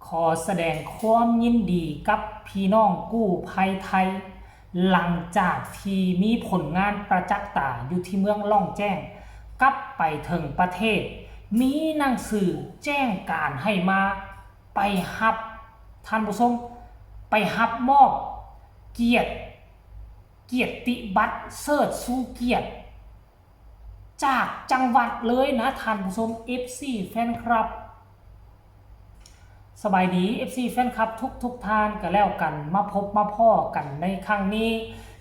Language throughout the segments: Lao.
ຂໍສະແດງຄວາມຍິນດີກັບພີ່ນ້ອງກູ້ໄພໄທ ຫຼັງຈາກທີ່ມີຜົນງານປະຈັກຕາຢູ່ທີ່ເມືອງລ່ອງແຈ້ງ ກັບໄປເຖິງປະເທດ ມີໜັງສືແຈ້ງການໃຫ້ມາໄປຮັບ ທ່ານຜູ້ຊົມ ໄປຮັບມອບກຽດ ກຽດຕິບັດເຊີດຊູກຽດ ຈາກຈັງຫວັດເລີຍນະທ່ານຜູ້ຊົມ ເອັຟຊີ ແຟນຄລັບ. ສະບາຍດີ ເອັຟຊີ ແຟນຄລັບທຸກໆທ່ານກະແລ້ວກັນ ມາພົບມາພໍ້ກັນໃນຄັ້ງນີ້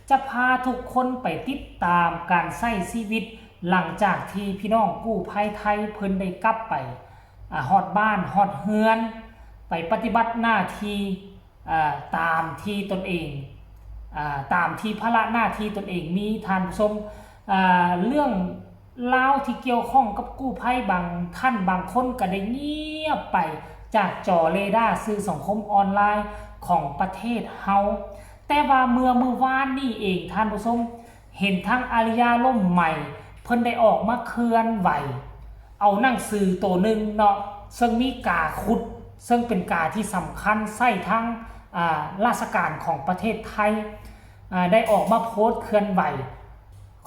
ຈະພາທຸກຄົນໄປຕິດຕາມການໃຊ້ຊີວິດ ຫຼັງຈາກທີ່ພີ່ນ້ອງກູ້ໄພໄທເພິ່ນໄດ້ກັບໄປ ອາ ຮອດບ້ານຮອດເຮືອນ ໄປປະຕິບັດໜ້າທີ່ ອາ ຕາມທີ່ຕົນເອງ ອາ ຕາມທີ່ພາລະໜ້າທີ່ຕົນເອງມີ ທ່ານຜູ້ຊົມ. ອາ ເລື່ອງລາວທີ່ກ່ຽວຂ້ອງກັບກູ້ໄພ ບາງທ່ານບາງຄົນກະໄດ້ງຽບໄປຈາກຈໍເຣດາສື່ສັງຄົມອອນລາຍຂອງປະເທດເຮົາ ແຕ່ວ່າເມື່ອມື້ວານນີ້ເອງ ທ່ານຜູ້ຊົມ ເຫັນທາງອາລິຍາລົມໃໝ່ ເພິ່ນໄດ້ອອກມາເຄື່ອນໄຫວ ເອົາໜັງສືໂຕໜຶ່ງເນາະ ເຊິ່ງມີກາຂຸດ ເຊິ່ງເປັນກາທີ່ສຳຄັນໃຊ້ທາງ ອາ ລາຊະການຂອງປະເທດໄທ ອາ ໄດ້ອອກມາໂພສເຄື່ອນໄຫວ.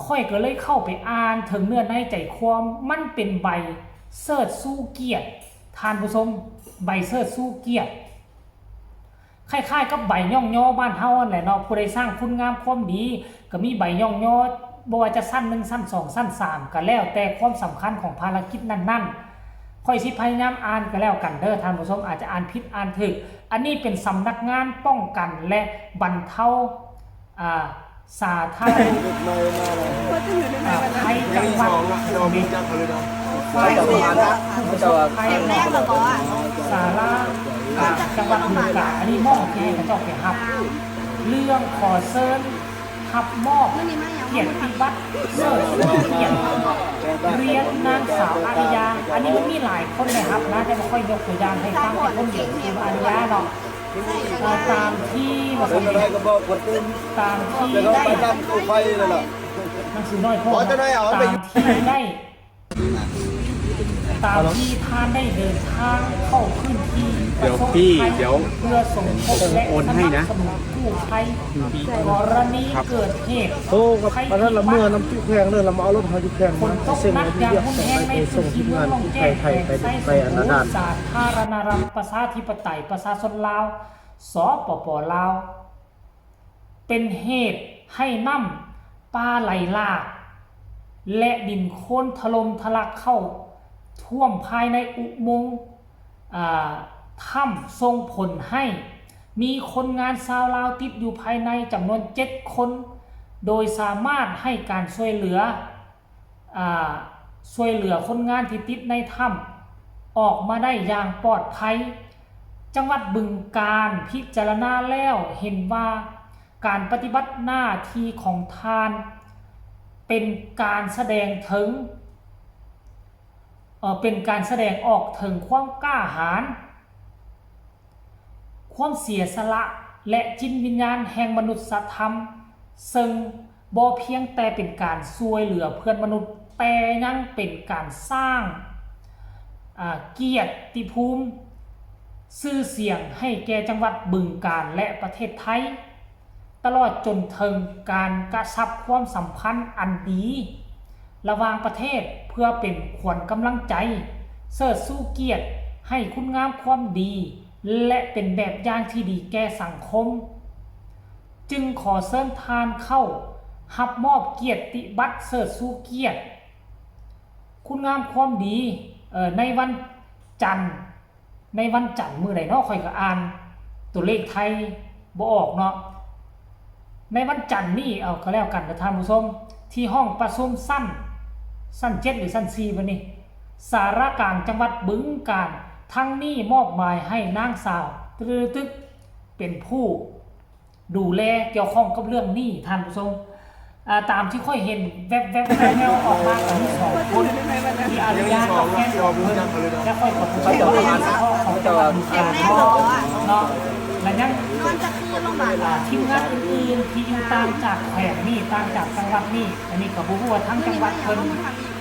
ຂ້ອຍກໍເລີຍເຂົ້າໄປອ່ານເຖິງເນື້ອໃນໃຈຄວາມ ມັນເປັນໃບເຊີດຊູກຽດ ທ່ານຜູ້ຊົມ ໃບເຊີດຊູກຽດ. ຄ້າຍໆກັບໃບຍ້ອງຍໍບ້ານເຮົາຫັ້ນແຫຼະເນາະ ຜູ້ໃດສ້າງຄຸນງາມຄວາມດີ ກໍມີໃບຍ້ອງຍໍ ບໍ່ວ່າຈະຊັ້ນໜຶ່ງ ຊັ້ນສອງ ຊັ້ນສາມ ກໍແລ້ວແຕ່ຄວາມສຳຄັນຂອງພາລະກິດນັ້ນໆ. ຂ້ອຍຊິພະຍາຍາມອ່ານກໍແລ້ວກັນເດີທ່ານຜູ້ຊົມ ອາດຈະອ່ານຜິດອ່ານຖືກ. ອັນນີ້ເປັນສຳນັກງານປ້ອງກັນ ແລະ ບັນເທົາ ອາ ສາທາລະນະ ອາ ໄພຈັງຫວັດ ຝ່າຍສາທາລະນະໄພ ສາລາ ອາ ຈັງຫວັດບຶງການ ອັນນີ້ມອບໃຫ້ເຂົາເຈົ້າໄປຮັບ ເລື່ອງຂໍເຊີນຮັບມອບກຽດຕິບັດເຊີດຊູກຽດ ຮຽນນາງສາວອາລິຍາ ອັນນີ້ມັນມີຫຼາຍຄົນໄດ້ຮັບນະ ແຕ່ບໍ່ຄ່ອຍຍົກຕົວຢ່າງໃຫ້ຟັງ ແຕ່ຄົນດຽວຄືອາລິຍາເນາະ. ເອີ ຕາມທີ່ວ່າຊັ້ນເດ ຕາມທີ່ໄດ້ ໜັງສືນ້ອຍໂພດ ຕາມທີ່ໄດ້ ຕາມທີ່ທ່ານໄດ້ເດີນທາງເຂົ້າພື້ນທີ່ ປະສົບໄພ ເພື່ອສົມທົບ ແລະ ສະໜັບສະໜູນກູ້ໄພ ກໍລະນີເກີດເຫດ ໂອ້ ກັບອັນນັ້ນລະ ເມືອນຳຈຸແຂວງເດີ ລະມາເອົາລົດເຮົາຢູ່ແຂວງ ຝົນຕົກໜັກຢ່າງຮຸນແຮງໃນພື້ນທີ່ເມືອງລ່ອງແຈ້ງ ແຂວງໄຊສົມບູນ ສາທາລະນະລັດປະຊາທິປະໄຕປະຊາຊົນລາວ ສປປ ລາວ ເປັນເຫດໃຫ້ນ້ຳປ່າໄຫຼຫຼາກ ແລະ ດິນໂຄນຖະຫຼົ່ມທະລັກເຂົ້າຖ້ວມພາຍໃນອຸໂມງ ອາ ຖ້ຳ ສົ່ງຜົນໃຫ້ມີຄົນງານຊາວລາວຕິດຢູ່ພາຍໃນຈຳນວນເຈັດຄົນ ໂດຍສາມາດໃຫ້ການຊ່ວຍເຫຼືອ ອາ ຊ່ວຍເຫຼືອຄົນງານທີ່ຕິດໃນຖ້ຳອອກມາໄດ້ຢ່າງປອດໄພ. ຈັງຫວັດບຶງການພິຈາລະນາແລ້ວເຫັນວ່າ ການປະຕິບັດໜ້າທີ່ຂອງທ່ານເປັນການສະແດງເຖິງ ເອີ ເປັນການສະແດງອອກເຖິງຄວາມກ້າຫານ ຄວາມເສຍສະຫຼະ ແລະ ຈິດວິນຍານແຫ່ງມະນຸດສະທຳ ເຊິ່ງບໍ່ພຽງແຕ່ເປັນການຊ່ວຍເຫຼືອເພື່ອນມະນຸດ ແຕ່ຍັງເປັນການສ້າງ ອາ ກຽດຕິພູມ ຊື່ສຽງໃຫ້ແກ່ຈັງຫວັດບຶງການ ແລະ ປະເທດໄທ. ຕະຫຼອດຈົນເຖິງການກະຊັບຄວາມສຳພັນອັນດີລະຫວ່າງປະເທດ ເພື່ອເປັນຂວັນກຳລັງໃຈ ເຊີດຊູກຽດໃຫ້ຄຸນງາມຄວາມດີ ແລະ ເປັນແບບຢ່າງທີ່ດີແກ່ສັງຄົມ, ຈຶ່ງຂໍເຊີນທ່ານເຂົ້າຮັບມອບກຽດຕິບັດເຊີດຊູກຽດຄຸນງາມຄວາມດີ ເອີ ໃນວັນຈັນ ໃນວັນຈັນມື້ໃດເນາະ ຂ້ອຍກໍອ່ານຕົວເລກໄທບໍ່ອອກເນາະ ໃນວັນຈັນນີ້ເອົາກໍແລ້ວກັນເດີທ່ານຜູ້ຊົມ ທີ່ຫ້ອງປະຊຸມຊັ້ນ ຊັ້ນເຈັດ ຫຼື ຊັ້ນສີ່ ບັດນີ້ ສາລາກາງຈັງຫວັດບຶງການ ທັງນີ້ມອບໝາຍໃຫ້ນາງສາວຕຶກໆ ເປັນຜູ້ ດູແລກ່ຽວຂ້ອງກັບເລື່ອງນີ້ທ່ານຜູ້ຊົມ ອາ ຕາມທີ່ຂ້ອຍເຫັນແວບໆ ແວ່ວໆ ອອກມາກໍມີສອງຄົນ ທີ່ອາລິຍາກັບແຟນຂອງເພິ່ນ ແລະ ຂ້ອຍກໍບໍ່ຮູ້ວ່າເຂົາເຈົ້າເປັນຂອງເນາະ ແລະ ຍັງ ອາ ທີມງານອື່ນໆ ທີ່ຢູ່ຕ່າງຈາກແຂວງນີ້ ຕ່າງຈາກຈັງຫວັດນີ້ ອັນນີ້ກໍບໍ່ຮູ້ວ່າທາງຈັງຫວັດເພິ່ນ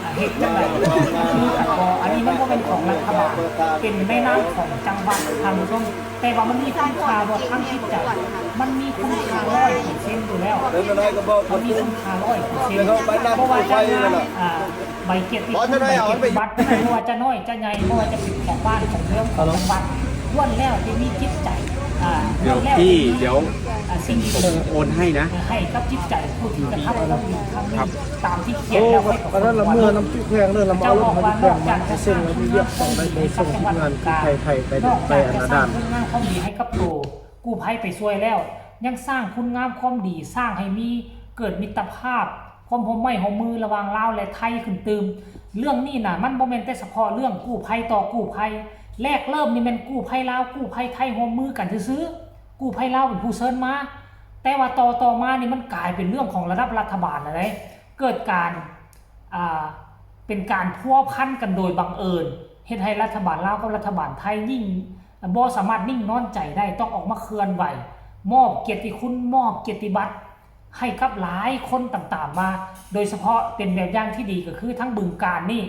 ອາ ເຮັດຈັ່ງໃດ ຄືກັນບໍ່? ອັນນີ້ມັນບໍ່ແມ່ນຂອງລັດຖະບານ ເປັນໃນນາມຂອງຈັງຫວັດ ທ່ານຜູ້ຊົມ, ແຕ່ວ່າມັນມີຄຸນຄ່າບໍ່ທາງຈິດໃຈ? ມັນມີຄຸນຄ່າຮ້ອຍເປີເຊັນຢູ່ແລ້ວ, ມັນມີຄຸນຄ່າຮ້ອຍເປີເຊັນ ບໍ່ວ່າຈະໃນ ອ່າ ໃບກຽດຕິຄຸນ ໃບກຽດຕິບັດ ບໍ່ວ່າຈະນ້ອຍຈະໃຫຍ່ ບໍ່ວ່າຈະເປັນຂອງບ້ານຂອງເມືອງຂອງຈັງຫວັດ ລ້ວນແລ້ວຈະມີຈິດໃຈ ອ່າ ລ້ວນແລ້ວຈະມີ ດຽວ ອ່າ ສິ່ງທີ່ ໂອນໃຫ້ນະ ໃຫ້ກັບຈິດໃຈຜູ້ທີ່ກະທຳຄວາມດີຄັ້ງນີ້ ຕາມທີ່ຂຽນແລ້ວ ຂ້ອຍກໍຄົນຫົວລຸກ. ເຈົ້າບອກວ່ານອກຈາກຈະສ້າງຄຸນງາມຄວາມດີໃຫ້ກັບຈັງຫວັດບຶງການ ນອກຈາກຈະສ້າງຄຸນງາມຄວາມດີໃຫ້ກັບໂຕກູ້ໄພໄປຊ່ວຍແລ້ວ ຍັງສ້າງຄຸນງາມຄວາມດີ ສ້າງໃຫ້ມີເກີດມິດຕະພາບ ຄວາມຮ່ວມໄມ້ຮ່ວມມືລະຫວ່າງລາວ ແລະ ໄທຂຶ້ນຕື່ມ. ເລື່ອງນີ້ນະ ມັນບໍ່ແມ່ນແຕ່ສະເພາະເລື່ອງກູ້ໄພຕໍ່ກູ້ໄພ, ແລກເລີ່ມນີ້ແມ່ນກູ້ໄພລາວ ກູ້ໄພໄທຮ່ວມມືກັນຊື່ໆ, ກູ້ໄພລາວເປັນຜູ້ເຊີນມາ, ແຕ່ວ່າຕໍ່ ຕໍ່ມານີ້ມັນກາຍເປັນເລື່ອງຂອງລະດັບລັດຖະບານແລ້ວເດ້ ເກີດການ ອ່າ ເປັນການພົວພັນກັນໂດຍບັງເອີນ ເຮັດໃຫ້ລັດຖະບານລາວກັບລັດຖະບານໄທຍິ່ງບໍ່ສາມາດນິ່ງນອນໃຈໄດ້ ຕ້ອງອອກມາເຄື່ອນໄຫວ ມອບກຽດຕິຄຸນ ມອບກຽດຕິບັດໃຫ້ກັບຫຼາຍຄົນຕາມໆມາ, ໂດຍສະເພາະເປັນແບບຢ່າງທີ່ດີກໍຄືທາງບຶງການນີ້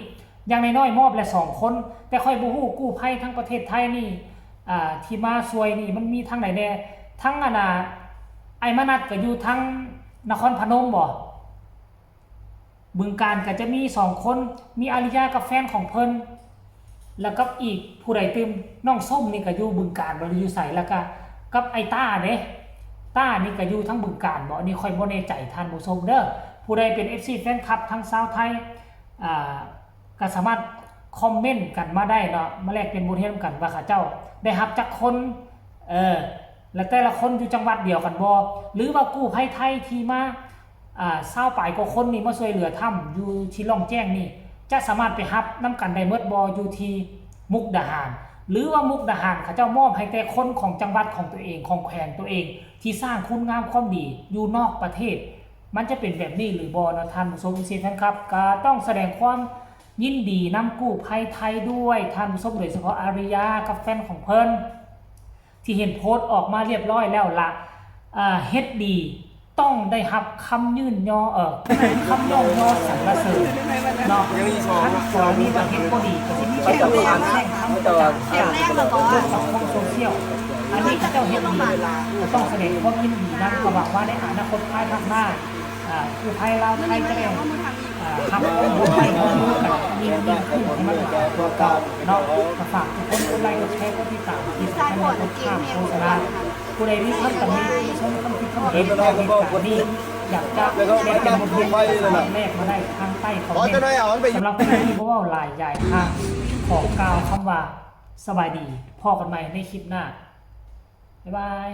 ຢ່າງໜ້ອຍໆມອບແລ້ວສອງຄົນ, ແຕ່ຂ້ອຍບໍ່ຮູ້ກູ້ໄພທາງປະເທດໄທນີ້ ອ່າ ທີ່ມາຊ່ວຍນີ້ມັນມີທາງໃດແດ່? ທັງອັນນ່າ ອ້າຍມະນັດກໍຢູ່ທາງນະຄອນພະນົມບໍ? ບຶງການກໍຈະມີສອງຄົນ ມີອາລິຍາກັບແຟນຂອງເພິ່ນ ແລ້ວກັບອີກຜູ້ໃດຕື່ມ? ນ້ອງສົ້ມນີ້ກໍຢູ່ບຶງການບໍ່ ຫຼືຢູ່ໃສ? ແລ້ວກໍກັບໄອ້ຕ້າເດ້ ຕ້ານີ້ກໍຢູ່ທາງບຶງການບໍ່? ອັນນີ້ຂ້ອຍບໍ່ແນ່ໃຈທ່ານຜູ້ຊົມເດີ. ຜູ້ໃດເປັນເອັຟຊີແຟນຄລັບທາງຊາວໄທ ອ່າ ກໍສາມາດຄອມເມັນກັນມາໄດ້ເນາະ ມາແລກປ່ຽນບົດຮຽນນຳກັນວ່າເຂົາເຈົ້າໄດ້ຮັບຈັກຄົນ ເອີ ແລະ ແຕ່ລະຄົນຢູ່ຈັງຫວັດດຽວກັນບໍ່ ຫຼືວ່າກູ້ໄພໄທທີ່ມາ ອ່າ ຊາວປາຍກວ່າຄົນນີ້ມາຊ່ວຍເຫຼືອຖ້ຳຢູ່ທີ່ລ່ອງແຈ້ງນີ້ ຈະສາມາດໄປຮັບນຳກັນໄດ້ໝົດບໍ່ ຢູ່ທີ່ມຸກດາຫານ ຫຼືວ່າມຸກດາຫານເຂົາເຈົ້າມອບໃຫ້ແຕ່ຄົນຂອງຈັງຫວັດຂອງຕົວເອງ ຂອງແຂວງຕົວເອງ ທີ່ສ້າງຄຸນງາມຄວາມດີຢູ່ນອກປະເທດ? ມັນຈະເປັນແບບນີ້ຫຼືບໍ່ເນາະທ່ານຜູ້ຊົມ? ເຊັ່ນນັ້ນຄັບ ກໍຕ້ອງສະແດງຄວາມຍິນດີນຳກູ້ໄພໄທດ້ວຍທ່ານຜູ້ຊົມ ໂດຍສະເພາະອາລິຍາກັບແຟນຂອງເພິ່ນ ທີ່ເຫັນໂພສອອກມາລຽບລ້ອຍແລ້ວລະ ເຮັດດີຕ້ອງໄດ້ຮັບຄຳຍື່ນຍໍ ເອີ ຄຳຍ້ອງຍໍສັນລະເສີນເນາະ. ຄັນກໍລະນີວ່າເຮັດບໍ່ດີ ກໍຊິມີແຕ່ຄຳແຊ່ງຄຳປະຈານຈາກໂລກສັງຄົມໂຊຊຽວ. ອັນນີ້ເຂົາເຈົ້າເຮັດດີ ກໍຕ້ອງສະແດງຄວາມຍິນດີນຳ. ກໍຫວັງວ່າໃນອະນາຄົດພາຍພາກໜ້າ ອ່າ ກູ້ໄພລາວໄທຈະໄດ້ ອ່າ ຮັບຄວາມຮ່ວມໄມ້ຮ່ວມມືກັນຍິ່ງໆຂຶ້ນໃຫ້ມັນຫຼາຍກວ່າເກົ່າເນາະ. ກໍຝາກທຸກຄົນກົດໄລ ກົດແຊ ກົດຕິດຕາມ ທີ່ສຳຄັນຢ່າກົດຂ້າມໂຄສະນາ. ຜູ້ໃດມີຄຳຕຳໜິ ຄຳຊົມ ຄຳຄິດຄຳເຫັນກ່ຽວກັບເຫດການນີ້ ຢາກຈະແລກເປັນບົດຮຽນ ກໍສາມາດແລກມາໄດ້ທາງໃຕ້ຄອມເມັນ. ສຳລັບຄລິບນີ້ບໍ່ເວົ້າຫຼາຍຢາຍທາງ ຂໍກ່າວຄຳວ່າສະບາຍດີ ພໍ້ກັນໃໝ່ໃນຄລິບໜ້າ. ບາຍບາຍ.